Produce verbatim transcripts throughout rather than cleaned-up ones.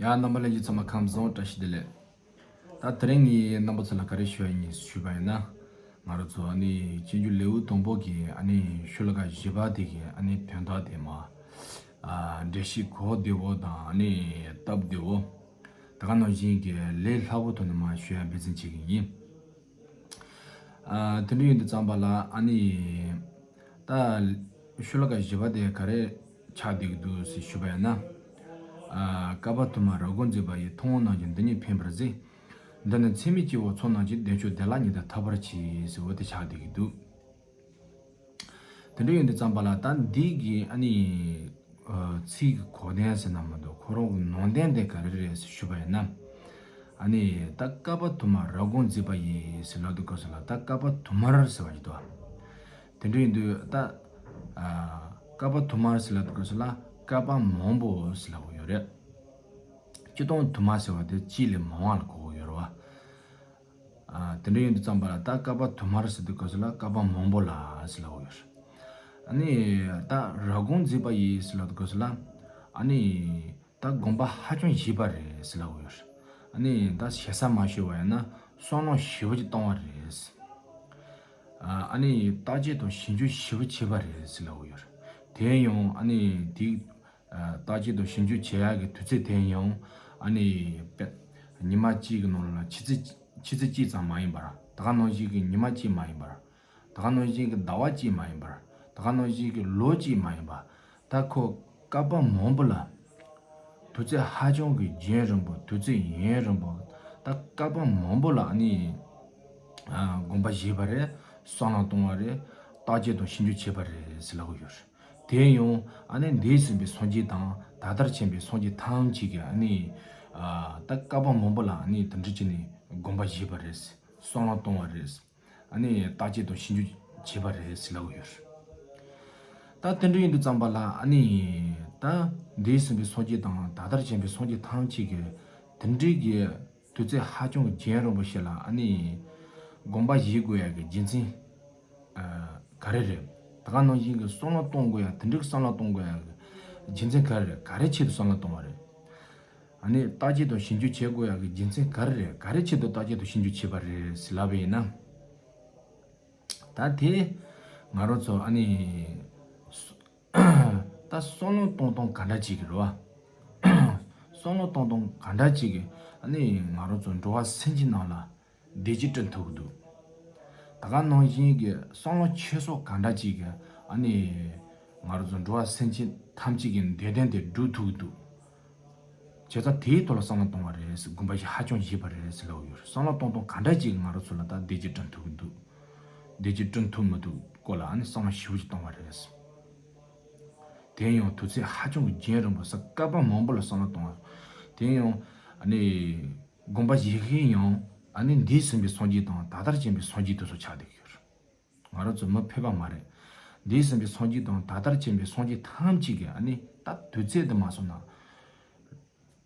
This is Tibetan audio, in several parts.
ཡ། རྣམ་པ་ལྷན་རྒྱས་ཚང་མ་ཁམས་བཟང་། བཀྲ་ཤིས་བདེ་ལེགས། ད་དེ་རིང་ངས་རྣམ་པ་ཚོ་ལ་ག་རེ་ཞུ་ཡ་ཡིན་ཞུས་པ་ཡིན་ན། ང་རང་ཚོ་ཨ་ནི་སྤྱོད་འཇུག་ལེའུ་དང་པོ་གི་ཨ་ནི་ཤོ་ལོ་ཀ་བཞི་པ་དེ་གི་ཨ་ནི་དོན་དག་དེ་མ། ཨ། འགྲེལ་བཤད་གོ་བདེ་བོ་དང་ཨ་ནི་སྟབས་བདེ་བོ། ད་ག་ནང་བཞིན་གྱི་ལས་སླ་བོ་ཐོག་ནས་མ་ཞུ་ཡ་འབད་བརྩོན་བྱེད་ཀྱི་ཡིན། ཨ། དེ་འདྲ་ཡིན་དུས་ཙམ་པ་ལ་ཨ་ནི། ད་ཤོ་ལོ་ཀ་བཞི་པ་དེ་ག་རེ་ཆགས་བསྡད་ཀྱི་འདུག་ཟེར་ཞུས་པ་ཡིན་ན། ཨ། བསྐལ་པ་དུ་མར་རབ་དགོངས་མཛད་པ་ཡི། ཐུབ་དབང་རྣམས་ཀྱིས་འདི་ཉིད་ཕན་པར་གཟིགས། འདི་ནི་ཚད་མེད་སྐྱེ་བོའི་ཚོགས་རྣམས་ཀྱིས། བདེ་མཆོག་བདེ་བླག་ཉིད་དུ་ཐོབ་པར་བྱེད། ཟེར་བ་དེ་ཆགས་བསྡད་ཀྱི་འདུག་དེ་འདྲ་ཡིན་དུས་ཙམ་པ་ལ་ད་འདི་གི་ཨ་ནི། ཨ། ཚིག་གི་གོ་དོན་ཟེར་ན་མི་འདུག་ཁོ་རང་གི་ནང་དོན་དེ་ག་རེ་རེད་ཟེར་ཞུས་པ་ཡིན་ན། ཨ་ནི་ད་བསྐལ་པ་དུ་མར་རབ་དགོངས་མཛད་པ་ཡི་ཟེར་ལབ་དུས་སྐབས་སུ་ལ། ད་བསྐལ་པ་དུ་མར་ཟེར་བ་ཞིག་འདུག་དེ་འདྲ་ཡིན་དུས་ད། ཨ། བསྐལ་པ་དུ་མར་ཟེར་ལབ་དུས་སྐབས་སུ་ལ་བསྐལ་པ་མང་པོ་ཟེར་ལབ་ཀྱི་ཡོད་རེད། སྤྱིར་བཏང་དུ་མ་ཟེར་བ་དེ་གཅིག་ལས་མང་བ་ལ་གོ་གི་ཡོད་རེད་བ། ཨ། དེ་འདྲ་ཡིན་དུས་ཙམ་པ་ལ་ད་བསྐལ་པ་དུ་མར་ཟེར་དུས་སྐབས་སུ་ལ་བསྐལ་པ་མང་པོ་ལ་ཟེར་ལབ་ཀྱི་ཡོད་རེད། ཨ་ནི་ད་རབ་དགོངས་མཛད་པ་ཡི་ཟེར་ལབ་དུས་སྐབས་སུ་ལ། ཨ་ནི་ད་དགོངས་པ་ཧ་ཅང་བཞེས་པ་རེད་ཟེར་ལབ་ཀྱི་ཡོད་རེད། ཨ་ནི་ད་ཞེ་ས་མ་ཞུས་པ་ཡིན་ན་བསམ་བློ་ཞེ་པོ་ཅིག་བཏང་བ་རེད། ཨ། ཨ་ནི་བརྟག་དཔྱད་དང་ཞིབ་འཇུག་ཞེ་པོ་བྱས་པ་རེད་ཟེར་ལབ་ཀྱི་ཡོད་རེད། དེ་ཡང་ཨ་ནི་དེ། ཨ། བརྟག་དཔྱད་དང་ཞིབ་འཇུག་བྱེད་ཡག་གི་དུས་ཚོད་དེ་ཡང་ཨ་ནི་དཔེ་ཉི་མ་གཅིག་གི་ནང་ལ་ཆུ་ཚོད་ཆུ་ཚོད་གཅིག་ཙམ་མ་ཡིན་པར། ད་ག་ནང་བཞིན་གྱི་ཉི་མ་གཅིག་མ་ཡིན་པར། ད་ག་ནང་བཞིན་གྱི་ཟླ་བ་གཅིག་མ་ཡིན་པར། ད་ག་ནང་བཞིན་གྱི་ལོ་གཅིག་མ་ཡིན་པར། ད་ཁོ་བསྐལ་པ་མང་པོ་ལ། དུས་ཚོད་ཧ་ཅང་གི་རྒྱུན་རིང་པོ། དུས་ཚོད་ཡུན་རིང་པོ། ད་བསྐལ་པ་མང་པོ་ལ་ཨ་ནི། ཨ། དགོངས་པ་བཞེས་པ་རེད། བསམ་བློ་བཏང་བ་རེད། བརྟག་དཔྱད་དང་ཞིབ་འཇུག་བྱས་པ་རེད་ཟེར་ལབ་ཀྱི་ཡོད་རེད། དེ་ཡང་ཨ་ནི་འདས་ཟིན་པའི་སངས་རྒྱས་དང་ད་ལྟར་བྱོན་པའི་སངས་རྒྱས་ཐམས་ཅད་ཀྱིས་ཨ་ནི། ཨ། ད་བསྐལ་པ་མང་པོ་ལ་ཨ་ནི་དེ་འདྲ་བྱས་ནས་དགོངས་པ་བཞེས་པ་རེད། བསམ་བློ་བཏང་བ་རེད། ཨ་ནི་བརྟག་དཔྱད་དང་ཞིབ་འཇུག་བྱས་པ་རེད་ཟེར་ལབ་ཀྱི་ཡོད་རེད། ད་དེ་འདྲ་ཡིན་དུས་ཙམ་པ་ལ་ཨ་ནི། ད་འདས་ཟིན་པའི་སངས་རྒྱས་དང་ད་ལྟར་བྱོན་པའི་སངས་རྒྱས་ཐམས་ཅད་ཀྱིས་དེ་འདྲའི་གི་དུས་ཚོད་ཧ་ཅང་རྒྱུན་རིང་པོ་ཞིག་ལ་ཨ་ནི་དགོངས་པ་བཞེས་དགོས་ཡག་གི་རྒྱུ་མཚན། ཨ། ག་རེ་རེད། ད་ག་ནང་བཞིན་གྱི་བསམ་བློ་གཏོང་དགོས་ཡག། དེ་འདྲའི་བསམ་བློ་གཏོང་དགོས་ཡག་གི་རྒྱུ་མཚན་ག་རེ་རེད། ག་རེ་ཆེད་དུ་བསམ་བློ་གཏོང་བ་རེད། ཨ་ནི་བརྟག་དཔྱད་དང་ཞིབ་འཇུག་བྱེད་དགོས་ཡག་གི་རྒྱུ་མཚན་ག་རེ་རེད། ག་རེ་ཆེད་དུ་བརྟག་དཔྱད་དང་ཞིབ་འཇུག་བྱས་པ་རེད་ཟེར་ལབ་པ་ཡིན་ན། ད་དེ་ང་རང་ཚོ་ཨ་ནི། ད་བསམ་བློ་གཏོང་སྟངས་ག་འདྲ་ཅིག་གི་རེད་བ། བསམ་བློ་གཏོང་སྟངས་ག་འདྲ་ཅིག་གི་ཨ་ནི་ང་རང་ཚོ་འགྲོ་བ་སེམས་ཅན་རྣམས་ལ་བདེ་སྐྱིད་བསྐྲུན་ཐུབ་ཀྱི་འདུག་ད་ག་ནང་བཞིན་གྱི་བསམ་བློ་འཁྱེར་སོ་ག་འདྲ་ཅིག་གི་ཨ་ནི་ང་རང་ཚོ་འགྲོ་བ་སེམས་ཅན་ཐམས་ཅད་ཀྱི་བདེ་དོན་དེ་སྒྲུབ་ཐུབ་ཀྱི་འདུག་བྱས་ཙང་དེའི་ཐོག་ལ་བསམ་བློ་གཏོང་བ་རེད། དགོངས་པ་ཞིག་ཧ་ཅང་བཞེས་པ་རེད་ཟེར་ལབ་ཡོད། བསམ་བློ་གཏོང་སྟངས་ག་འདྲ་ཅིག་ང་རང་ཚོ་ལ་ད་བདེ་སྐྱིད་བསྐྲུན་ཐུབ་ཀྱི་འདུག་བདེ་སྐྱིད་བསྐྲུན་ཐུབ་མི་ཐུབ་སྐོར་ལ་ཨ་ནི་བསམ་བློ་ཞིབ་ཅིག་གཏོང་བ་རེད། དེ་ཡང་དུས་ཚོད་ཧ་ཅང་གི་རྒྱུན་རིང་པོ་ས་བསྐལ་པ་མང་པོ་ལ་བསམ་བློ་གཏོང་བ། དེ་ཡང་ཨ་ནི་དགོངས་པ་བཞེས་མཁན་ཡང་ཨ་ནི་འདས་ཟིན་པའི་སངས་རྒྱས་དང་ད་ལྟར་བྱོན་པའི་སངས་རྒྱས་དེ་ཚོ་ཆགས་བསྡད་ཀྱི་ཡོད་རེད། ང་རང་ཚོ་མི་ཕལ་པ་མ་རེད། འདས་ཟིན་པའི་སངས་རྒྱས་དང་ད་ལྟར་བྱོན་པའི་སངས་རྒྱས་ཐམས་ཅད་ཀྱིས་ཨ་ནི་ད་དུས་ཚོད་དུ་མ་སོང་ན།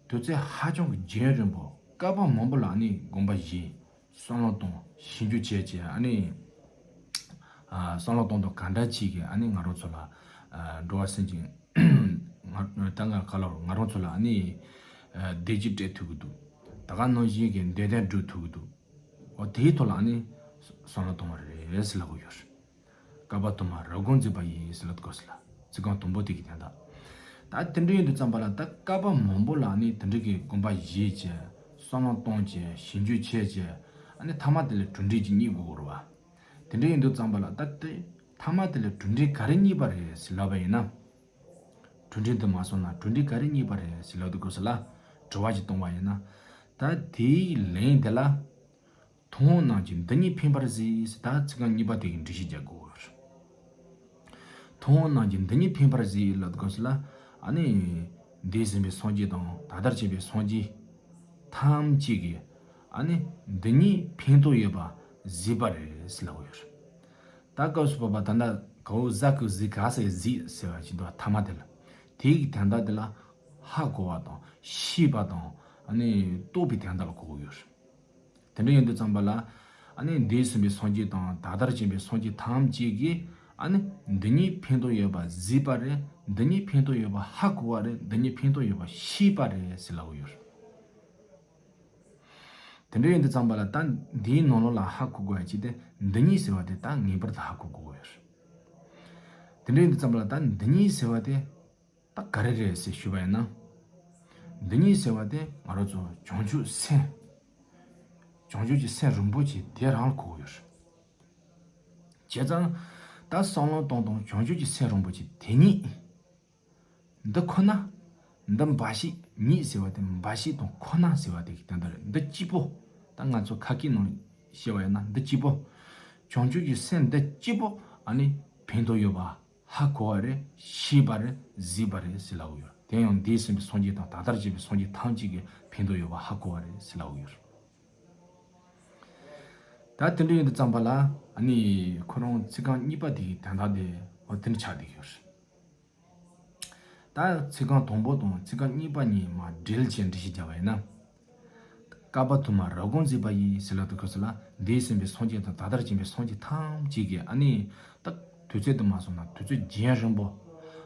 དུས་ཚོད་ཧ་ཅང་གི་རྒྱུན་རིང་པོ་བསྐལ་པ་མང་པོ་ལ་ཨ་ནི་དགོངས་པ་བཞེས། བསམ་བློ་གཏོང་། ཞིབ་འཇུག་བྱས་བྱས་ཨ་ནི། ཨ། བསམ་བློ་གཏོང་སྟངས་ག་འདྲ་ཅིག་གིས་ཨ་ནི་ང་རང་ཚོ་ལ། ཨ། འགྲོ་བ་སེམས་ཅན། ང་ད་ང་ག་ལ་ང་རང་ཚོ་ལ་ཨ་ནི། ཨ། བདེ་སྐྱིད་སྤྲད་ཐུབ་ཀྱི་འདུག་ད་ག་ནང་བཞིན་གྱི་བདེ་དོན་སྒྲུབ་ཐུབ་ཀྱི་འདུག་འོ་དེའི་ཐོག་ལ་ཨ་ནི་བསམ་བློ་གཏོང་བ་རེད་ཟེར་ལབ་ཀྱི་ཡོད་རེད། བསྐལ་པ་དུ་མར་རབ་དགོངས་མཛད་པ་ཡི་ཟེར་ལབ་དགོས་ཟེར་ལ། ཚིག་རྐང་དང་པོ་དེ་གི་དོན་དག་ད་དེ་འདྲ་ཡིན་དུས་ཙམ་པ་ལ་ད་བསྐལ་པ་མང་པོ་ལ་ཨ་ནི་དེ་འདྲ་གི་དགོངས་པ་བཞེས་བྱས། བསམ་བློ་གཏོང་བྱས། ཞིབ་འཇུག་བྱས་བྱས། ཨ་ནི་མཐའ་མ་དེ་ལ་གྲུབ་འབྲས་ཅིག་རྙེད་དགོས་རེད་བ། དེ་འདྲ་ཡིན་དུས་ཙམ་པ་ལ་ད་དེ་མཐའ་མ་དེ་ལ་གྲུབ་འབྲས་ག་རེ་རྙེད་པ་རེད་ཟེར་ལབ་པ་ཡིན་ན། གྲུབ་འབྲས་དེ་མ་སོང་ན་གྲུབ་འབྲས་ག་རེ་རྙེད་པ་རེད་ཟེར་ལབ་དུས་སྐབས་སུ་ལ་དྲི་བ་ཅིག་བཏང་བ་ཡིན་ན། ད་དེའི་ལན་དེ་ལ། ཐུབ་དབང་རྣམས་ཀྱིས་འདི་ཉིད་ཕན་པར་གཟིགས། ད་ཚིག་རྐང་གཉིས་པ་དེ་གི་འགྲེལ་བཤད་རྒྱག་དགོས། ཐུབ་དབང་རྣམས་ཀྱིས་འདི་ཉིད་ཕན་པར་གཟིགས་ལབ་དུས་སྐབས་སུ་ལ། ཨ་ནི། འདས་ཟིན་པའི་སངས་རྒྱས་དང་ད་ལྟར་བྱོན་པའི་སངས་རྒྱས་ཐམས་ཅད་ཀྱིས་ཨ་ནི་འདི་ཉིད་ཕན་ཐོགས་ཡོད་པ་གཟིགས་པ་རེད་ཟེར་ལབ་ཡོད། ད་སྐབས་སུ་བབ་པ་ད་ལྟ་གའོ་ཟ་གི་གཟིགས་ག་ཟེར་གཟིགས་ཟེར་བ་ཞིག་འདུག་མཐའ་མ་དེ་ལ། དེ་གི་དོན་དག་དེ་ལ་ཧ་གོ་བ་དང་ཤེས་པ་དང་ཨ་ནི་རྟོགས་པའི་དོན་དག་ལ་གོ་གི་ཡོད། དེ་འདྲ་ཡིན་དུས་ཙམ་པ་ལ། ཨ་ནི་འདས་ཟིན་པའི་སངས་རྒྱས་དང་ད་ལྟར་བྱོན་པའི་སངས་རྒྱས་ཐམས་ཅད་ཀྱིས་ཨ་ནི་འདི་ཉིད་ཕན་ཐོགས་ཡོད་པ་གཟིགས་པ་རེད། འདི་ཉིད་ཕན་ཐོགས་ཡོད་པ་ཧ་གོ་བ་རེད། འདི་ཉིད་ཕན་ཐོགས་ཡོད་པ་ཤེས་པ་རེད་ཟེར་ལབ་ཡོད། དེ་འདྲ་ཡིན་དུས་ཙམ་པ་ལ་ད་འདིའི་ནང་ལོགས་ལ་ཧ་གོ་དགོས་ཡ་ཅིག་དེ་འདི་གཉིས་ཟེར་བ་དེ་ད་ངེས་པར་དུ་ཧ་གོ་དགོས་ཡོད་རེད། དེ་འདྲ་ཡིན་དུས་ཙམ་པ་ལ་ད་འདི་གཉིས་ཟེར་བ་དེ་ད་ག་རེ་རེད་ཟེར་ཞུས་པ་ཡིན་ན། འདི་གཉིས་ཟེར་བ་དེ་ང་རང་ཚོ་བྱང་ཆུབ་སེམས། བྱང་ཆུབ་ཀྱི་སེམས་རིན་པོ་ཆེ་དེ་རང་ལ་གོ་གི་ཡོད་རེད། བྱས་ཙང་ད་བསམ་བློ་གཏོང་སྟངས་བྱང་ཆུབ་ཀྱི་སེམས་རིན་པོ་ཆེ་དེ་ཉིད། འདི་ཁོ་ན། འདི་འབའ་ཞིག་ཉིད་ཟེར་བ་དེ་འབའ་ཞིག་དང་ཁོ་ན་ཟེར་བ་དེ་གི་དོན་དག་རེད། འདི་གཅིག་པོ། ད་ང་ཚོ་ཁ་སྐད་ནང་བཤད་པ་ཡིན་ན་འདི་གཅིག་པོ། བྱང་ཆུབ་ཀྱི་སེམས་འདི་གཅིག་པོ་ཨ་ནི་ཕན་ཐོགས་ཡོད་པ་ཧ་གོ་བ་རེད། ཤེས་པ་རེད། གཟིགས་པ་རེད་ཟེར་ལབ་ཀྱི་ཡོད། དེ་ཡང་འདས་ཟིན་པའི་སངས་རྒྱས་དང་ད་ལྟར་བྱེད་པའི་སངས་རྒྱས་ཐམས་ཅད་ཀྱིས་ཕན་ཐོགས་ཡོད་པ་ཧ་གོ་བ་རེད་ཟེར་ལབ་ཀྱི་ཡོད། ད་དེ་འདྲ་ཡིན་དུས་ཙམ་པ་ལ་ཨ་ནི་ཁོ་རང་ཚིག་རྐང་གཉིས་པ་དེ་གི་དོན་དག་དེ་འོ་དེ་འདྲ་ཆགས་བསྡད་ཀྱི་ཡོད་རེད། ད་ཚིག་རྐང་དང་པོ་དང་ཚིག་རྐང་གཉིས་པ་གཉིས་མར་འབྲེལ་བྱས་འགྲེལ་བཤད་བརྒྱབ་པ་ཡིན་ན། བསྐལ་པ་དུ་མར་རབ་དགོངས་མཛད་པ་ཡི་ཟེར་ལབ་དུས་སྐབས་སུ་ལ་འདས་ཟིན་པའི་སངས་རྒྱས་དང་ད་ལྟར་བྱོན་པའི་སངས་རྒྱས་ཐམས་ཅད་ཀྱིས་ཨ་ནི་ད་དུས་ཚོད་དུ་མ་སོང་ན་དུས་ཚོད་རྒྱུན་རིང་པོ།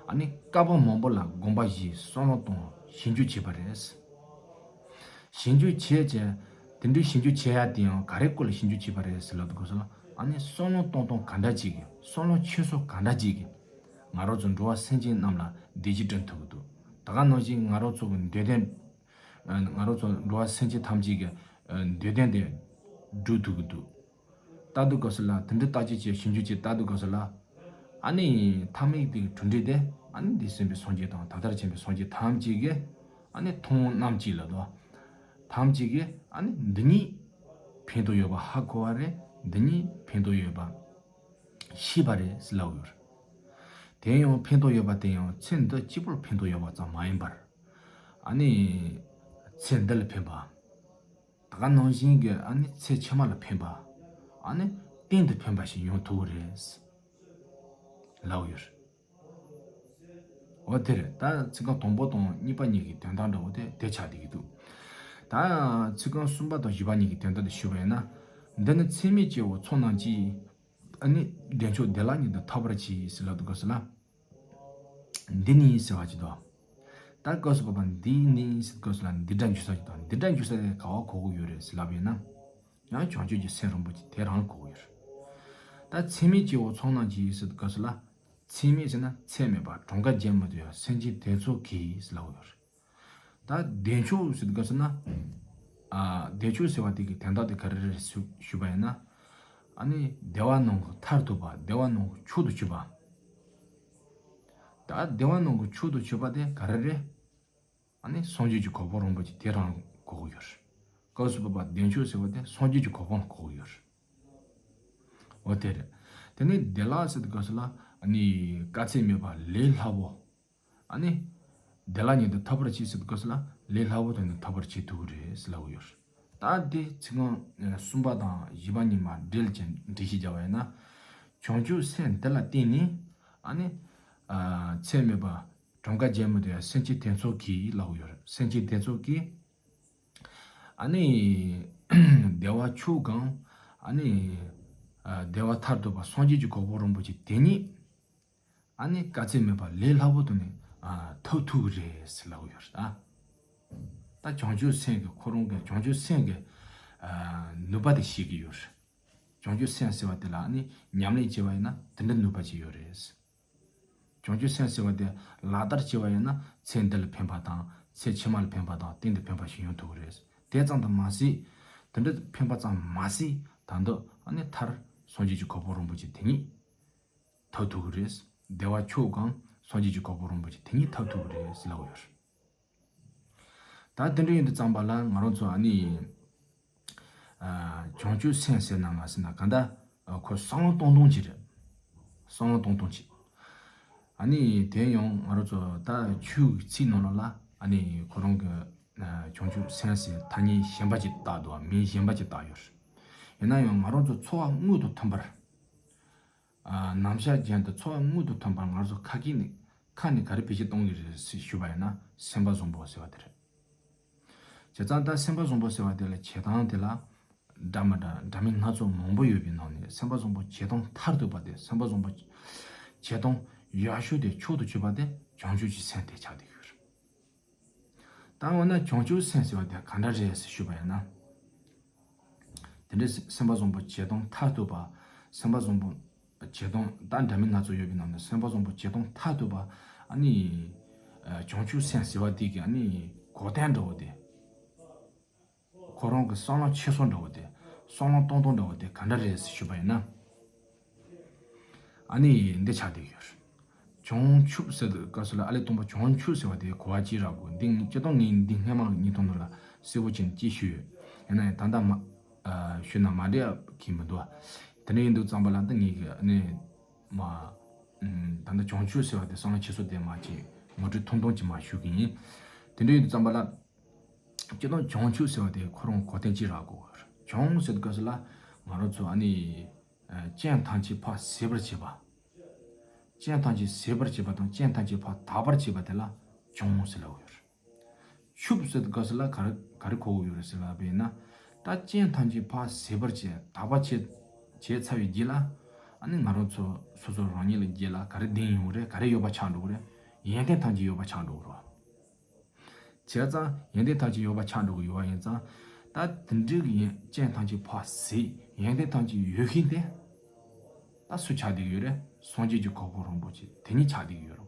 ཨ་ནི་བསྐལ་པ་མང་པོ་ལ་དགོངས་པ་བཞེས་བསམ་བློ་བཏང་ཞིབ་འཇུག་བྱས་པ་རེད། ཞིབ་འཇུག་བྱས་བྱས། དེ་འདྲའི་ཞིབ་འཇུག་བྱེད་ཡ་དེ་ཡང་ག་རེ་སྐོར་ལ་ཞིབ་འཇུག་བྱས་པ་རེད་ཟེར་ལབ་དུས་སྐབས་སུ་ལ་ཨ་ནི་བསམ་བློ་གཏོང་སྟངས་ག་འདྲ་ཅིག་གིས་བསམ་བློ་ཁྱེར་སོ་ག་འདྲ་ཅིག་གིས་ང་རང་ཚོ་འགྲོ་བ་སེམས་ཅན་རྣམས་ལ་བདེ་སྐྱིད་བསྐྲུན་ཐུབ་ཀྱི་འདུག་ད་ག་ནང་བཞིན་ང་རང་ཚོ་གི་འདོད་དོན། ང་རང་ཚོ་འགྲོ་བ་སེམས་ཅན་ཐམས་ཅད་ཀྱི་འདོད་དོན་དེ་སྒྲུབ་ཐུབ་ཀྱི་འདུག་ལྟ་དུས་སྐབས་སུ་ལ་དེ་འདྲའི་བརྟག་དཔྱད་བྱས་ཞིབ་འཇུག་བྱས་ལྟ་དུས་སྐབས་སུ་ལ། ཨ་ནི་ཐ་མའི་དེ་གི་གྲུབ་འབྲས་དེ་ཨ་ནི་འདས་ཟིན་པའི་སངས་རྒྱས་དང་ད་ལྟར་བྱོན་པའི་སངས་རྒྱས་ཐམས་ཅད་ཀྱིས་ཨ་ནི་མཐོང་རྣམས་ཀྱིས་ལ་དོ། ཐམས་ཅད་ཀྱིས་ཨ་ནི་འདི་ཉིད་ཕན་ཐོགས་ཡོད་པ་ཧ་གོ་བ་རེད། འདི་ཉིད་ཕན་ཐོགས་ཡོད་པ་ཤེས་པ་རེད་ཟེར་ལབ་ཡོད་རེད། དེ་ཡང་ཕན་ཐོགས་ཡོད་པ་དེ་ཡང་ཚེ་འདི་གཅིག་པུར་ཕན་ཐོགས་ཡོད་པ་ཙམ་མ་ཡིན་པར། ཨ་ནི་ཚེ་འདི་ལ་ཕན་པ། ད་ག་ནང་བཞིན་གྱི་ཨ་ནི་ཚེ་ཕྱི་མ་ལ་ཕན་པ། ཨ་ནི་གཏན་དུ་ཕན་པ་ཞིག་ཡོང་ཐུབ་ཀྱི་རེད། ལབ་ཡོད་རེད། འོ་དེ་རེད། ད་ཚིག་རྐང་དང་པོ་དང་གཉིས་པ་གཉིས་ཀྱི་དོན་དག་འདྲ་བོ་དེ་དེ་ཆགས་བསྡད་ཀྱི་འདུག་ད་ཚིག་རྐང་གསུམ་པ་དང་བཞི་པ་གཉིས་ཀྱི་དོན་དག་དེ་ཞུས་པ་ཡིན་ན། འདི་ནི་ཚད་མེད་སྐྱེ་བོ་ཚོགས་རྣམས་ཀྱིས། ཨ་ནི་བདེ་མཆོག་བདེ་བླག་ཉིད་དུ་ཐོབ་པར་གྱིས་ཟེར་ལབ་དུས་སྐབས་སུ་ལ། འདི་ནི་ཟེར་བ་ཅིག་འདུག་ད་སྐབས་སུ་བབ་པ་འདི་ནི་ཟེར་སྐབས་སུ་ལ་འདི་འདྲ་འཇུག་ས་ཅིག་དང་འདི་འདྲ་འཇུག་ས་དེ་ག་བ་གོ་གི་ཡོད་རེད་ཟེར་ལབ་ཡིན་ན། ཡང་བྱང་ཆུབ་ཀྱི་སེམས་རིན་པོ་ཆེ་དེ་རང་ལ་གོ་གི་ཡོད་རེད། ད་ཚད་མེད་སྐྱེ་བོ་ཚོགས་རྣམས་ཀྱིས་ཟེར་སྐབས་སུ་ལ། ཚད་མེད་ཟེར་ན་ཚད་མེད་པ་གྲངས་ཀ་བརྒྱད་མི་འདུག་ཡ་སེམས་ཅན་དེ་ཚོ་གིས་ཟེར་ལབ་ཡོད་རེད། ད་བདེ་མཆོག་ཟེར་དུས་སྐབས་སུ་ན། ཨ། བདེ་མཆོག་ཟེར་བ་དེ་གི་དོན་དག་དེ་ག་རེ་རེད་ཞུ་ཞུས་པ་ཡིན་ན། ཨ་ནི་བདེ་བ་རྣམས་ཀྱི་མཐར་ཐུག་པ་བདེ་བ་རྣམས་ཀྱི་མཆོག་ཏུ་གྱུར་པ། ད་བདེ་བ་རྣམས་ཀྱི་མཆོག་ཏུ་གྱུར་པ་དེ་ག་རེ་རེད། ཨ་ནི་སངས་རྒྱས་ཀྱི་གོ་འཕང་རིན་པོ་ཆེ་དེ་རང་གོ་གི་ཡོད་རེད། སྐབས་སུ་བབ་པ་བདེ་མཆོག་ཟེར་བ་དེ་སངས་རྒྱས་ཀྱི་གོ་འཕང་ལ་གོ་གི་ཡོད་རེད། འོ་དེ་རེད། དེ་ནས་བདེ་བླག་ཟེར་དུས་སྐབས་སུ་ལ་ཨ་ནི་དཀའ་ཚེགས་མེད་པ་ལས་སླ་བོ། ཨ་ནི། བདེ་བླག་ཉིད་དུ་ཐོབ་པར་བྱེད་ཟེར་དུས་སྐབས་སུ་ལ་ལས་སླ་བོ་དེ་ནི་ཐོབ་པར་བྱེད་ཐུབ་ཀྱི་རེད་ཟེར་ལབ་ཀྱི་ཡོད་རེད། ད་དེ་ཚིག་རྐང་གསུམ་པ་དང་བཞི་པ་གཉིས་མར་འབྲེལ་གྱི་འགྲེལ་བཤད་བརྒྱབ་པ་ཡིན་ན། བྱང་ཆུབ་སེམས་འདི་ལ་བརྟེན་ནས་ཨ་ནི། ཚད་མེད་པ་གྲངས་ཀ་བརྒྱད་མི་འདུག་ཡ་སེམས་ཅན་དེ་ཚོ་གིས་ལབ་ཀྱི་ཡོད་རེད། སེམས་ཅན་དེ་ཚོ་གིས་ཨ་ནི། བདེ་བ་མཆོག་གམ་ཨ་ནི། བདེ་བ་མཐར་ཐུག་པ་སངས་རྒྱས་ཀྱི་གོ་འཕང་རིན་པོ་ཆེ་དེ་ཉིད། ཨ་ནི་དཀའ་ཚེགས་མེད་པར་ལས་སླ་པོ་ཐོག་ནས་ཨ་ཐོབ་ཐུབ་ཀྱི་རེད་ཟེར་ལབ་ཀྱི་ཡོད་རེད་ད། ད་བྱང་ཆུབ་སེམས་ཀྱི་ཁོ་རང་གི་བྱང་ཆུབ་སེམས་ཀྱི་ཨ་ནུས་པ་དེ་ཤེས་ཀྱི་ཡོད་རེད། བྱང་ཆུབ་སེམས་ཟེར་བ་དེ་ལ་ཨ་ནི་ཉམས་ལེན་བྱས་པ་ཡིན་ན་དེ་འདྲ་ནུས་པ་ཅིག་ཡོད་རེད། བྱང་ཆུབ་སེམས་ཟེར་བ་དེ་ལག་བསྟར་བྱས་པ་ཡིན་ན་ཚེ་འདི་ལ་ཕན་པ་དང་ཚེ་ཕྱི་མ་ལ་ཕན་པ་དང་གཏན་དུ་ཕན་པ་ཞིག་ཡོང་ཐུབ་ཀྱི་རེད། དེ་ཙམ་དུ་མ་ཟད། དེ་འདྲ་ཕན་པ་ཙམ་མ་ཟད་ད་དུང་ཨ་ནི་མཐར་སངས་རྒྱས་ཀྱི་གོ་འཕང་རིན་པོ་ཆེ་དེ་ཉིད། ཐོབ་ཐུབ་ཀྱི་རེད། བདེ་བ་མཆོག་གམ་སངས་རྒྱས་ཀྱི་གོ་འཕང་རིན་པོ་ཆེ་དེ་ཉིད་ཐོབ་ཐུབ་ཀྱི་རེད་ཟེར་ལབ་ཀྱི་ཡོད་རེད། ད་དེ་འདྲ་ཡིན་དུས་ཙམ་པ་ལ་ང་རང་ཚོ་ཨ་ནི། ཨ། བྱང་ཆུབ་སེམས་ཟེར་ན་མ་ཟེར་ན་གང་ལྟར་ཁོ་བསམ་བློ་གཏོང་སྟངས་ཅིག་རེད། བསམ་བློ་གཏོང་སྟངས་ཅིག་ཨ་ནི་དེ་ཡང་ང་རང་ཚོ་ད་ཆོས་ཀྱི་ཚིག་ནང་ལོགས་ལ་ཨ་ནི་ཁོ་རང་གི་ཨ། བྱང་ཆུབ་སེམས་ཟེར་ཐ་སྙད་གཞན་པ་ཅིག་བཏགས་འདུག་མིང་གཞན་པ་ཅིག་བཏགས་ཡོད་རེད། ཡིན་ན་ཡང་ང་རང་ཚོ་འཚོ་བ་དངོས་དང་མཐུན་པར། ཨ། ནམ་ཞག་རྒྱུན་དུ་འཚོ་བ་དངོས་དང་མཐུན་པར་ང་ཚོ་ཁ་སྐད་ནས་ཁ་ནས་ག་རེ་བེད་སྤྱོད་གཏོང་གི་རེད་ཞེས་ཞུས་པ་ཡིན་ན་སེམས་པ་བཟང་པོ་ཟེར་བ་དེ་རེད། བྱས་ཙང་ད་སེམས་པ་བཟང་པོ་ཟེར་བ་དེ་ལ་བྱེད་སྟངས་དེ་ལ་འདྲ་མི་འདྲ་འདྲ་མིན་སྣ་ཚོགས་མང་པོ་ཡོད་པའི་ནང་ནས་སེམས་པ་བཟང་པོ་བྱེད་སྟངས་མཐར་ཐུག་པ་དེ་སེམས་པ་བཟང་པོ་བྱེད་སྟངས་ཡག་ཤོས་དེ་མཆོག་ཏུ་གྱུར་པ་དེ་བྱང་ཆུབ་ཀྱི་སེམས་དེ་ཆགས་བསྡད་ཡོད་རེད། ད་འོ་ན་བྱང་ཆུབ་སེམས་ཟེར་བ་དེ་ག་འདྲ་རེད་ཞེས་ཞུས་པ་ཡིན་ན། དེ་འདྲའི་སེམས་པ་བཟང་པོ་བྱེད་སྟངས་མཐར་ཐུག་པ། སེམས་པ་བཟང་པོ་བྱེད་སྟངས་ད་འདྲ་མིན་སྣ་ཚོགས་ཡོད་པའི་ནང་ནས་སེམས་པ་བཟང་པོ་བྱེད་སྟངས་མཐར་ཐུག་པ། ཨ་ནི་བྱང་ཆུབ་སེམས་ཟེར་བ་དེ་གི་ཨ་ནི་གོ་དོན་འདྲ་བོ་དེ། ཁོ་རང་གི་བསམ་བློ་འཁྱེར་སོ་འདྲ་བོ་དེ། བསམ་བློ་གཏོང་སྟངས་འདྲ་བོ་དེ་ག་འདྲ་རེད་ཟེར་ཞུས་པ་ཡིན་ན། ཨ་ནི་འདི་ཆགས་བསྡད་ཡོད། བྱང་ཆུབ་ཟེར་དུས་སྐབས་སུ་ལ་ཨ་ལས་སྟོང་པ་བྱང་ཆུབ་ཟེར་བ་དེ་གོ་བ་ཅི་རག་གོ། འདི་ངས་སྤྱིར་བཏང་ངས་འདི་སྔས་མ་གི་ཉིན་ཐོག་ནང་ལ་གསལ་པོ་བྱས་ནས་ཅི་ཞུས་ཡོད། ཡིན་ན་ཡང་ད་ལྟ་མ་ཨ་ཞུས་ན་མ་འགྲིག་གི་མི་འདུག་དེ་འདྲ་ཡིན་དུས་ཙམ་པ་ལ་ད་ངས་གི་ཨ་ནི་མ་ཨུམ་ད་ལྟ་བྱང་ཆུབ་ཟེར་བ་དེ་བསམ་བློ་འཁྱེར་སོ་དེ་མ་ཅིག་ངོ་སྤྲོད་ཐུང་ཐུང་ཅིག་མ་ཞུ་གི་ཡིན། དེ་འདྲ་ཡིན་དུས་ཙམ་པ་ལ། སྤྱིར་བཏང་བྱང་ཆུབ་ཟེར་བ་དེ་ཁོ་རང་གོ་དོན་ཅི་རག་གོ། བྱང་ཟེར་དུས་སྐབས་སུ་ལ་ང་རང་ཚོ་ཨ་ནི་ཨ་རྐྱེན་ཐམས་ཅད་ཕར་ཟད་པར་བྱེད་པ། རྐྱེན་ཐམས་ཅད་ཟད་པར་བྱེད་པ་དང་རྐྱེན་ཐམས་ཅད་ཕར་དག་པར་བྱེད་པ་དེ་ལ་བྱང་ཟེར་ལབ་ཡོད། ཆུབ་ཟེར་དུས་སྐབས་སུ་ལ་ག་རེ་ག་རེ་གོ་གི་ཡོད་རེད་ཟེར་ལབ་པ་ཡིན་ན། ད་རྐྱེན་ཐམས་ཅད་ཕར་ཟད་པར་བྱེད་དག་པར་བྱེད་བྱས་ཚར་བའི་རྗེས་ལ། ཨ་ནི་ང་རང་ཚོ་སོ་སོ་རང་ཉིད་ལ་རྗེས་ལ་ག་རེ་ལྡན་ཡོང་གི་རེད། ག་རེ་ཡོད་པ་ཆགས་འགྲོ་གི་རེད། ཡོན་ཏན་ཐམས་ཅད་ཡོད་པ་ཆགས་འགྲོ་གི་རེད། བྱས་ཙང་ཡོན་ཏན་ཐམས་ཅད་ཡོད་པ་ཆགས་འགྲོ་གི་ཡོད་པ་ཡིན་ཙང་། ད་དེ་འདྲའི་གི་ཡོན་རྐྱེན་ཐམས་ཅད་ཕར་ཟད། ཡོན་ཏན་ཐམས་ཅད་ཡོད་མཁན་དེ་ད་སུ་ཆགས་བསྡད་ཀྱི་ཡོད་རེད། སངས་རྒྱས་ཀྱི་གོ་འཕང་རིན་པོ་ཆེ་དེ་ཉིད་ཆགས་བསྡད་ཀྱི་ཡོད་རེད་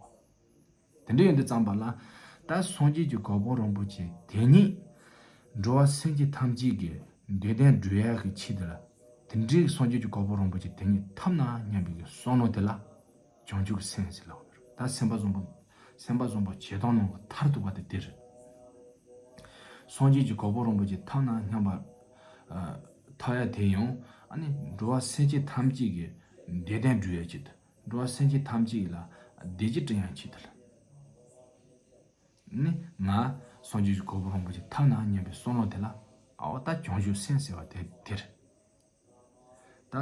བ། དེ་འདྲ་ཡིན་དུས་ཙམ་པ་ལ། ད་སངས་རྒྱས་ཀྱི་གོ་འཕང་རིན་པོ་ཆེ་དེ་ཉིད་འགྲོ་བ་སེམས་ཅན་ཐམས་ཅད་ཀྱི་འདོད་དོན་སྒྲུབ་ཡག་གི་ཆེད་དུ་ལ། དེ་འདྲའི་སངས་རྒྱས་ཀྱི་གོ་འཕང་རིན་པོ་ཆེ་དེ་ཉིད་ཐོབ་ན་སྙམ་པའི་བསམ་བློ་དེ་ལ། བྱང་ཆུབ་སེམས་ཟེར་ལབ་ཡོད། ད་སེམས་པ་བཟང་པོ། སེམས་པ་བཟང་པོ་བྱེད་སྟངས་ནང་གི་མཐར་ཐུག་པ་དེ་དེ་རེད། སངས་རྒྱས་ཀྱི་གོ་འཕང་རིན་པོ་ཆེ་ཐོབ་ན་སྙམ་པ། ཨ། ཐོབ་ཡ་དེ་ཡང་ཨ་ནི་འགྲོ་བ་སེམས་ཅན་ཐམས་ཅད་ཀྱི་འདོད་དོན་སྒྲུབ་ཡ་ཆེད་དུ། འགྲོ་བ་སེམས་ཅན་ཐམས་ཅད་ཀྱི་ལ་བདེ་སྐྱིད་བསྐྲུན་ཡ་ཆེད་དུ་ལ། ནི་ང་སངས་རྒྱས་ཀྱི་གོ་འཕང་རིན་པོ་ཆེ་ཐོབ་ན་སྙམ་པའི་བསམ་བློ་དེ་ལ། ཨའོ་ད་བྱང་ཆུབ་སེམས་ཟེར་བ་དེ་དེ་རེད། ད།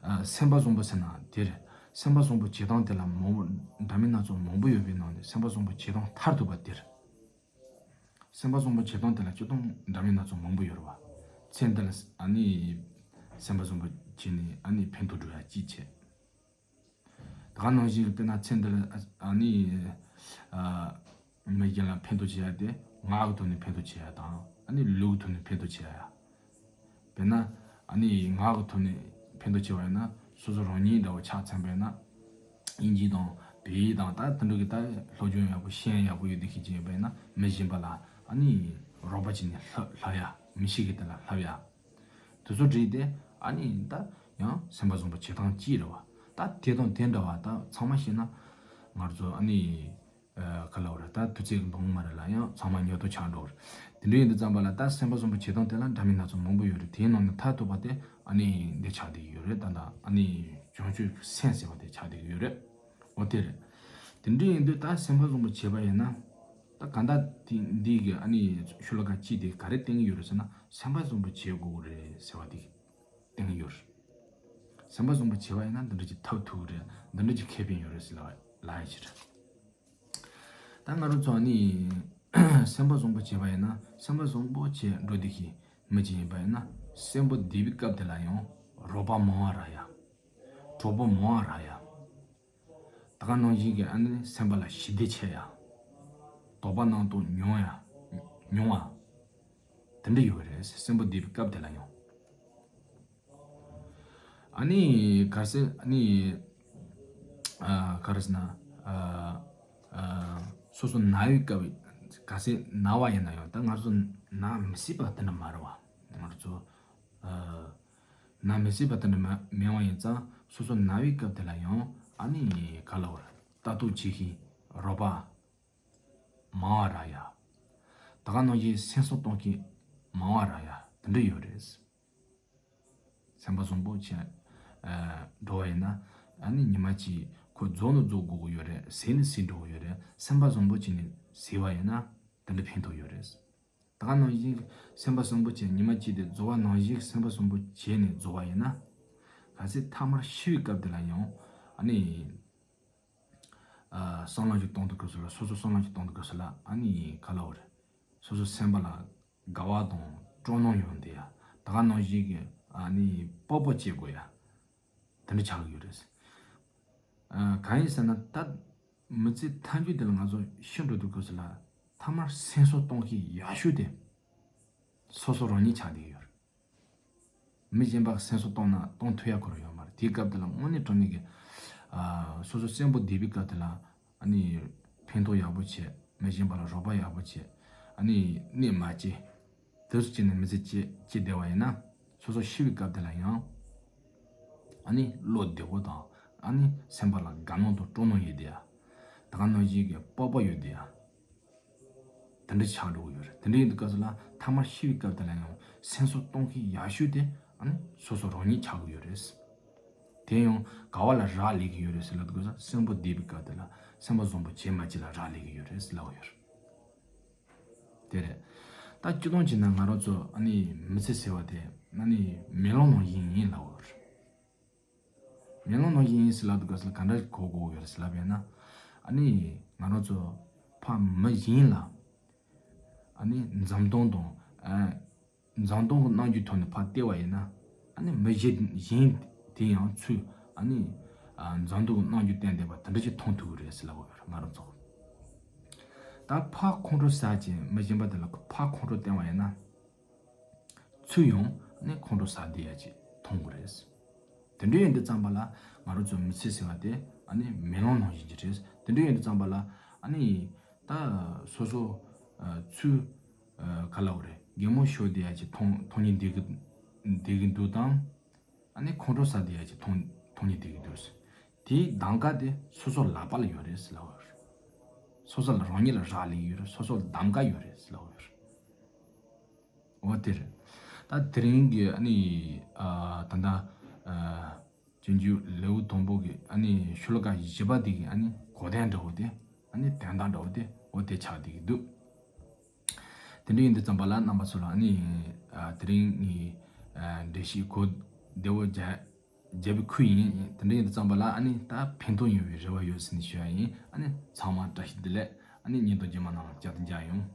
ཨ། སེམས་པ་བཟང་པོ་ཟེར་ན་དེ་རེད། སེམས་པ་བཟང་པོ་བྱེད་སྟངས་དེ་ལ་མང་པོ་འདྲ་མིན་སྣ་ཚོགས་མང་པོ་ཡོད་པའི་ནང་ནས་སེམས་པ་བཟང་པོ་བྱེད་སྟངས་མཐར་ཐུག་པ་དེ་རེད། སེམས་པ་བཟང་པོ་བྱེད་སྟངས་དེ་ལ་སྤྱིར་བཏང་འདྲ་མིན་སྣ་ཚོགས་མང་པོ་ཡོད་རེད་བ། ཚེ་འདི་ལ་ཨ་ནི་སེམས་པ་བཟང་པོ་བྱས་ནས་ཨ་ནི་ཕན་ཐོགས་འགྲོ་ཡ་གཅིག་བྱས། ད་ག་ནང་བཞིན་དཔེར་ན་ཚེ་འདི་ལ་ཨ་ནི་ཨ་མི་གཞན་ལ་ཕན་ཐོགས་བྱེད་ཡ་དེ་ངག་གི་ཐོག་ནས་ཕན་ཐོགས་བྱེད་ཡ་དང་ཨ་ནི་ལུས་ཀྱི་ཐོག་ནས་ཕན་ཐོགས་བྱེད་ཡ། དཔེར་ན་ཨ་ནི་ངག་གི་ཐོག་ནས་ཕན་ཐོགས་བྱེད་པ་ཡིན་ན་སོ་སོ་རང་ཉིད་འདྲ་བོ་ཆ་མཚོན་པ་ཡིན་ན། དབྱིན་ཇི་དང་བལ་ཡུལ་དང་ད་དེ་འདྲ་གི་ད་སློབ་སྦྱོང་ཡག་པོ་ཤེས་ཡག་པོ་ཡོད་དེ་ཤེས་ཀྱི་ཡོད་པ་ཡིན་ན་མི་གཞན་པ་ལ་ཨ་ནི་རོགས་པ་བྱས་ནས་ལྷབ་ལྷབ་ཡ། མི་ཤེས་མཁན་དེ་ལ་ལྷབ་ཡ། དེ་ཚོ་བྲིས་ཏེ་ཨ་ནི་ད་ཡང་སེམས་པ་བཟང་པོ་བྱེད་སྟངས་གཅིག་རེད་བ། ད་དེ་དང་དེ་འདྲ་བ་ད་ཚང་མ་ཤེས་ན་ང་ཚོ་ཨ་ནི་ཨ་ག་ལབ་རེད། ད་དུས་ཚོད་འདང་མ་རེད་ལ་ཡང་ཚང་མ་ཉོ་ཐོ་ཆགས་འགྲོ་རེད། དེ་འདྲ་ཡིན་དུས་ཙམ་པ་ལ་ད་སེམས་པ་བཟང་པོ་བྱེད་སྟངས་དེ་ལ་འདྲ་མིན་སྣ་ཚོགས་མང་པོ་ཡོད་རེད། དེའི་ནང་ནས་མཐར་ཐུག་པ་དེ་ཨ་ནི་འདི་ཆགས་བསྡད་ཀྱི་ཡོད་རེད། ད་ད་ཨ་ནི་བྱང་ཆུབ་སེམས་ཟེར་བ་དེ་ཆགས་བསྡད་ཀྱི་ཡོད་རེད། འོ་དེ་རེད། དེ་འདྲ་ཡིན་དུས་ད་སེམས་པ་བཟང་པོ་བྱས་པ་ཡིན་ན། ད་གང་ལྟར་དེ་འདི་གི་ཨ་ནི་ཤོ་ལོ་ཀ་གཅིག་དེ་ག་རེ་བསྟན་གྱི་ཡོད་རེད་ཟེར་ན་སེམས་པ་བཟང་པོ་བྱེད་དགོས་རེད་ཟེར་བ་དེ་བསྟན་གྱི་ཡོད་རེད། སེམས་པ་བཟང་པོ་བྱས་པ་ཡིན་ན་འདི་འདྲ་ཅིག་ཐབས་ཐུག་གི་རེད། འདི་འདྲ་ཅིག་ཁེ་ཕན་ཡོད་རེད་ཟེར་ལབ་ལབ་ཡ་ཅིག་རེད། ད་ང་རང་ཚོ་ཨ་ནི་སེམས་པ་བཟང་པོ་བྱས་པ་ཡིན་ན་སེམས་པ་བཟང་པོ་བྱས་འགྲོ་བསྡད་ཀྱི་མི་ཅིག་ཡིན་པ་ཡིན་ན་གསོན་པོ་བསྡད་པའི་སྐབས་དེ་ལ་ཡང་རོགས་པ་མང་བ་རག་ཡ། གྲོགས་པོ་མང་བ་རག་ཡ། ད་ག་ནང་བཞིན་གྱི་ཨ་ནི་སེམས་པ་ལ་ཞི་བདེ་ཆེ་ཡ། དོགས་པ་རྣམ་རྟོག་ཉུང་ཡ། ཉུང་བ། དེ་འདྲ་ཡོད་རེད། གསོན་པོ་བསྡད་པའི་སྐབས་དེ་ལ་ཡང་། ཨ་ནི་གལ་སྲིད་ཨ་ནི་ཨ་ག་རེ་ཟེར་ན་ཨ་ཨ་སོ་སོ་ན་བའི་སྐབས། གལ་སྲིད་ན་བ་ཡིན་ན་ཡང་ད་ང་ཚོ་ན་མི་སྲིད་པ་དེ་འདྲ་མ་རེད་བ། ང་ཚོ་ཨ་ན་མི་སྲིད་པ་དེ་འདྲ་མ་མེད་པ་ཡིན་ཙང་སོ་སོ་ན་བའི་སྐབས་དེ་ལ་ཡང་ཨ་ནི་ག་ལབ་རེད། ལྟ་རྟོག་བྱེད་མཁན་རོགས་པ་མང་བ་རག་ཡ། ད་ག་ནང་བཞིན་སེམས་གསོ་གཏོང་མཁན་མང་བ་རག་ཡ། དེ་འདྲ་ཡོད་རེད། སེམས་པ་བཟང་པོ་བྱས་ཨ་འགྲོ་བ་ཡིན་ན་ཨ་ནི་ཉི་མ་གཅིག་ཁོ་རྫོགས་ནི་རྫོགས་དགོས་ཀྱི་ཡོད་རེད། ཟད་ནི་ཟད་འགྲོ་གི་ཡོད་རེད། སེམས་པ་བཟང་པོ་བྱས་ནས་ཟད་པ་ཡིན་ན་དེ་འདྲ་ཕན་ཐོགས་ཡོད་རེད། ད་ག་ནང་བཞིན་སེམས་པ་བཟང་པོ་བྱས་ཉི་མ་གཅིག་དེ་རྫོགས་པ་ནང་བཞིན་སེམས་པ་བཟང་པོ་བྱས་ནས་རྫོགས་པ་ཡིན་ན། གལ་སྲིད་ཐ་མར་ཤི་བའི་སྐབས་དེ་ལ་ཡང་ཨ་ནི་ཨ་བསམ་བློ་ཞིག་གཏོང་དུས་སྐབས་སུ་ལ་སོ་སོ་བསམ་བློ་ཞིག་གཏོང་དུས་སྐབས་སུ་ལ་ཨ་ནི་ག་ལབ་རེད། སོ་སོ་སེམས་པ་ལ་དགའ་བ་དང་སྤྲོ་སྣང་ཡོང་དེ་ཡ། ད་ག་ནང་བཞིན་གྱི་ཨ་ནི་སྤོབས་པ་སྐྱེ་དགོས་ཡ། དེ་འདྲ་ཆགས་ཀྱི་ཡོད་རེད། ཨ་གང་ཡིན་ཟེར་ན་ད་མི་ཚེ་མཐའ་མཇུག་དེ་ལ་ང་ཚོ་ཤི་འགྲོ་དུས་སྐབས་སུ་ལ་ཐ་མར་སེམས་གསོ་གཏོང་མཁན་ཡག་ཤོས་དེ་སོ་སོ་རང་ཉིད་ཆགས་བསྡད་ཀྱི་ཡོད་རེད། མི་གཞན་པ་སེམས་གསོ་གཏོང་ན་གཏོང་ཐུབ་ཡ་ཁོ་རང་ཡོད་མ་རེད། དེའི་སྐབས་དེ་ལ་དངོས་གནས་དྲང་གནས་ཀྱི་ཨ་སོ་སོ་གསོན་པོ་བསྡད་པའི་སྐབས་དེ་ལ་ཨ་ནི་ཕན་ཐོགས་ཡག་པོ་བྱེད། མི་གཞན་པ་ལ་རོགས་པ་ཡག་པོ་བྱེད། ཨ་ནི་གནོད་མ་བྱེད། དེ་ཚོ་བྱས་ནས་མི་ཚེ་སྐྱེལ་སྐྱེལ་བསྡད་པ་ཡིན་ན། སོ་སོ་ཤི་བའི་སྐབས་དེ་ལ་ཡང་ཨ་ནི་བློ་བདེ་པོ་དང་ཨ་ནི་སེམས་པ་ལ་དགའ་སྣང་དང་སྤྲོ་སྣང་ཡོད་བསྡད་ཡ། ད་ག་ནང་བཞིན་གྱི་སྤོབས་པ་ཡོད་བསྡད་ཡ། དེ་འདྲ་ཆགས་འགྲོ་གི་ཡོད་རེད། དེ་འདྲ་ཡིན་དུས་སྐབས་སུ་ལ་མཐའ་མར་ཤི་བའི་སྐབས་དེ་ལ་ཡང་སེམས་གསོ་གཏོང་མཁན་ཡག་ཤོས་དེ་ཨ་ནི་སོ་སོ་རང་ཉིད་ཆགས་ཀྱི་ཡོད་རེད། དེ་ཡང་ག་བ་ལ་རག་ལས་ཀྱི་ཡོད་རེད་ཟེར་ལབ་དུས་སྐབས་སུ་གསོན་པོ་བསྡད་པའི་སྐབས་དེ་ལ་སེམས་པ་བཟང་པོ་བྱེད་མ་བྱེད་ལ་རག་ལས་ཀྱི་ཡོད་རེད་ཟེར་ལབ་ཡོད་རེད། དེ་རེད། ད་སྤྱིར་བཏང་བྱས་ན་ང་རང་ཚོ་ཨ་ནི་མི་ཚེ་ཟེར་བ་དེ་ཨ་ནི་མེ་ལོང་ནང་བཞིན་ཡིན་ལབ་ཡོད་རེད། མེ་ལོང་ནང་བཞིན་ཡིན་ཟེར་ལབ་དུས་སྐབས་སུ་ག་འདྲ་གོ་དགོས་ཡོད་རེད་ཟེར་ལབ་ཡོད་ན། ཨ་ནི་ང་རང་ཚོ་ཕ་མི་གཞན་ལ་ཨ་ནི་འཛུམ་མདངས་དང་ཨ་འཛུམ་མདངས་ཀྱི་རྣམ་འགྱུར་ཐོག་ནས་ཕར་བལྟས་པ་ཡིན་ན། ཨ་ནི་མི་གཞན་གཞན་དེ་ཡང་ཚུར་ཨ་ནི་ཨ་འཛུམ་མདངས་ཀྱི་རྣམ་འགྱུར་བསྟན་བསྡད་པ་དེ་འདྲ་ཞིག་མཐོང་ཐུབ་ཀྱི་རེད་ཟེར་ལབ་ཡོད་རེད། ང་རང་ཚོ་ད་ཕར་ཁོང་ཁྲོ་ཟ་བྱས་མི་གཞན་པ་དེ་ལ་ཕར་ཁོང་ཁྲོ་བསྟན་པ་ཡིན་ན། ཚུར་ཡང་ཨ་ནི་ཁོང་ཁྲོ་ཟ་བསྡད་ཡ་ཅིག་མཐོང་གི་རེད། དེ་འདྲ་ཡིན་དུས་ཙམ་པ་ལ་ང་རང་ཚོ་མི་ཚེ་ཟེར་བ་དེ་ཨ་ནི་མེ་ལོང་ནང་བཞིན་གྱི་རེད། དེ་འདྲ་ཡིན་དུས་ཙམ་པ་ལ་ཨ་ནི་ད་སོ་སོ་ཨ་ཚུར་ཨ་ག་ལབ་དགོས་རེད། གད་མོ་ཤོར་བསྡད་ཡ་ཅིག་མཐོང་མཐོང་སྙིང་འདོད་ཀྱི་འདོད་ཀྱི་འདུག་དང་། ཨ་ནི་ཁོང་ཁྲོ་ཟ་བསྡད་ཡ་ཅིག་མཐོང་མཐོང་སྙིང་འདོད་ཀྱི་འདུག། དེའི་གདམ་ག་དེ་སོ་སོ་ལག་པ་ལ་ཡོད་རེད་ཟེར་ལབ་ཡོད་རེད། སོ་སོ་ལ་རང་ཉིད་ལ་རག་ལས་ཡོད་རེད། སོ་སོ་ལ་གདམ་ག་ཡོད་རེད་ཟེར་ལབ་ཡོད་རེད། འོ་དེ་རེད། ད་དེ་རིང་གི་ཨ་ནི་ཨ་ད་ལྟ་ཨ་སྤྱོད་འཇུག་ལེའུ་དང་པོ་གི་ཨ་ནི་ཤོ་ལོ་ཀ་བཞི་པ་དེ་གི་ཨ་ནི་གོ་དོན་འདྲ་བོ་དེ་ཨ་ནི་དོན་དག་འདྲ་བོ་དེ་འོ་དེ་ཆགས་བསྡད་ཀྱི་འདུག། དེ་འདྲ་ཡིན་དུས་ཙམ་པ་ལ་རྣམ་པ་ཚོ་ལ་ཨ་ནི་ཨ་དེ་རིང་ངའི་ཨ་འགྲེལ་བཤད་གོ་བདེ་བོ་རྒྱབ་རྒྱབ་པའི་ཁུལ་ཡིན། དེ་འདྲ་ཡིན་དུས་ཙམ་པ་ལ་ཨ་ནི་ད་ཕན་ཐོགས་ཡོང་བའི་རེ་བ་ཡོད་ཟེར་ནས་ཞུ་ཡ་ཡིན། ཨ་ནི་ཚང་མ་བཀྲ་ཤིས་བདེ་ལེགས། ཨ་ནི་ཉིན་དང་རྗེས་མ་ནང་བསྐྱར་དུ་མཇལ་ཡོང་།